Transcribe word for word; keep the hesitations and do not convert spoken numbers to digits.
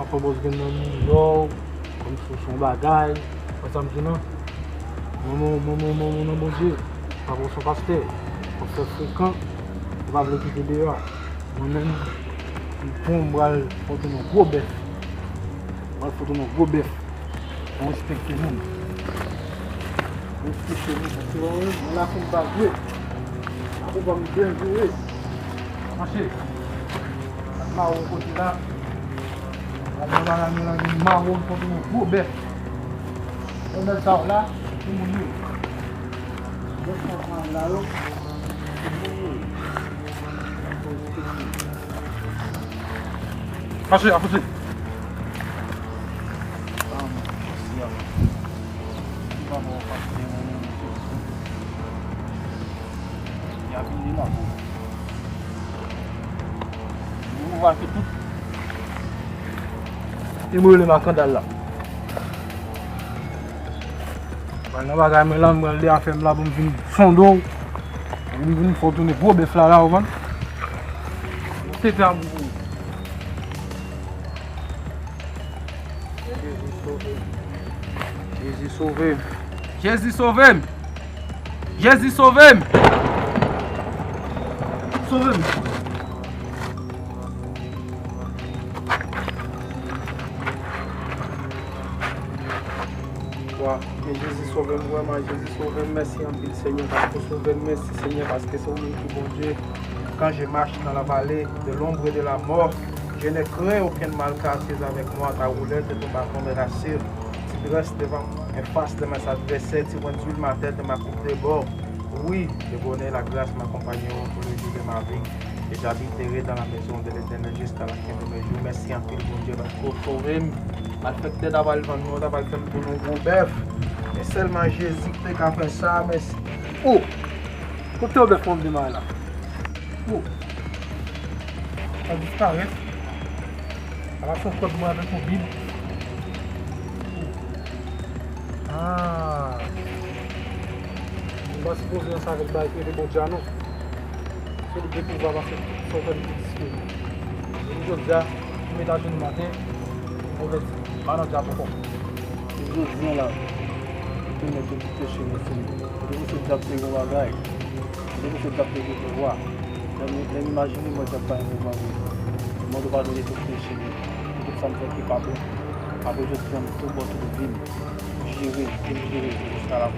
Papa Bòs gen nan Nouyòk, kòmsi w se yon bagay, wè sa m di w nan? Manman w, manman w, manman w nan Bondye, papa w se yon pastè, w ap fè frekan, ou pa vle kite deyò a. Mwen menm, m pran, m pral fè w tounen yon gwo bèf. M pral fè w tounen yon gwo bèf. Mwen respekte moun. Mwen respekte moun, paske mwen la konn pa vre. Apre pa m byen vire. Mache. Ak mawo kote la. Ak nan bagay mwen la, gen mawo m kontre yon gwo bèf. Yon bèf sa yo la, se moun yo. Bèf sa yo la yo, se moun yo. Fò respekte. Mache, avanse. E mwen rele makandal la. Pral nan bagay mwen la, m pral de afè m la pou m vin sonde w. Pou m vin fè w tounen gwo bèf la, la, ou konprann? Te fè an gou pou ou. Jezi sove m. Jezi sove m. Jezi sove m. Jezi sove m. Sove m. Wa, men Jezi sove m vrèman, Jezi sove m, mèsi anpil Senyè paske w sove m, mèsi Senyè paske se ou menm ki Bondye. Quand je marche dans la vallée de l'ombre et de la mort, je ne crains aucun mal, car tu es avec moi, ta houlette et ton bâton me rassurent. Tu dresses devant, en face de mes adversaires, tu conduis ma tête et ma coupe déborde. Oui, le bonheur et la grâce m'accompagneront tous les jours de ma vie, et j'habiterai dans la maison de l'Éternel jusqu'à la fin de mes jours. Mèsi anpil, Bondye, paske w sove m. Malfektè ta pral vann mwen, ta pral fè m tounen yon gwo bèf. Men sèlman Jezi ki te ka fè sa, mèsi. O! Kote w bèf mwen demare la? O! Sa disparèt. Ala fè kòd mwen avèk yon bib. Ah. Mwen pa sipoze ansanm avèk bagay ki rele Bondye a non. Se li ki gen pouvwa pase tout sa w konn ki egziste. Jodi a, pou m met ajenou m atè, m konvèti, m pa nan dyab ankò. Se jodi a la, ou te mèt de tout peche m, Senyè. Ou te kite dyab te gen bagay. Ou te kite dyab te gen pouvwa. Lè m, lè m imajine mwen dyab pa gen pouvwa vre. Mwen mande w padone tout peche m, pou tout sa m fè ki pa bon. Apre jodi a, m tou bon tout vi m. M jire, m jire jiska la.